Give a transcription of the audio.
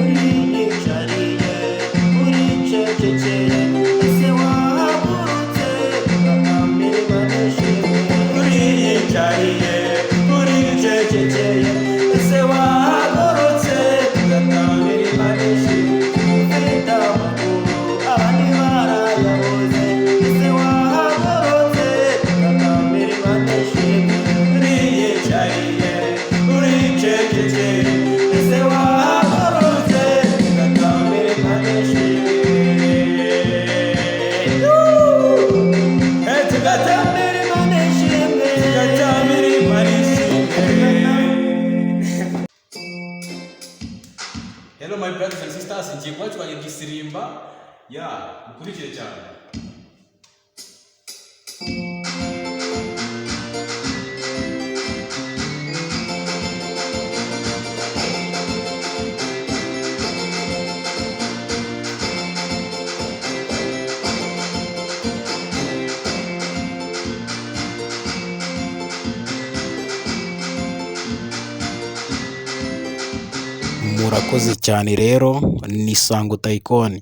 Uriyicariye, uricecekeye, ese wahagurutse ugatambira Imana ishimwe? Uriyicariye, uricecekeye, ese wahagurutse ugatambira Imana ishimwe? Ufite amaguru, abandi barayabuze, ese wahagurutse ugatambira Imana ishimwe? Uriyicariye, uricecekeye, ese wahagurutse ugatambira Imana ishimwe? Hey, tugatambira Imana ishimwe. Tugatambira Imana ishimwe. Hello, my brothers and sisters, ngiye kubacuranga igisirimba ya mukurikire cyane. Murakoze cyane rero, ni Sango Tayikoni.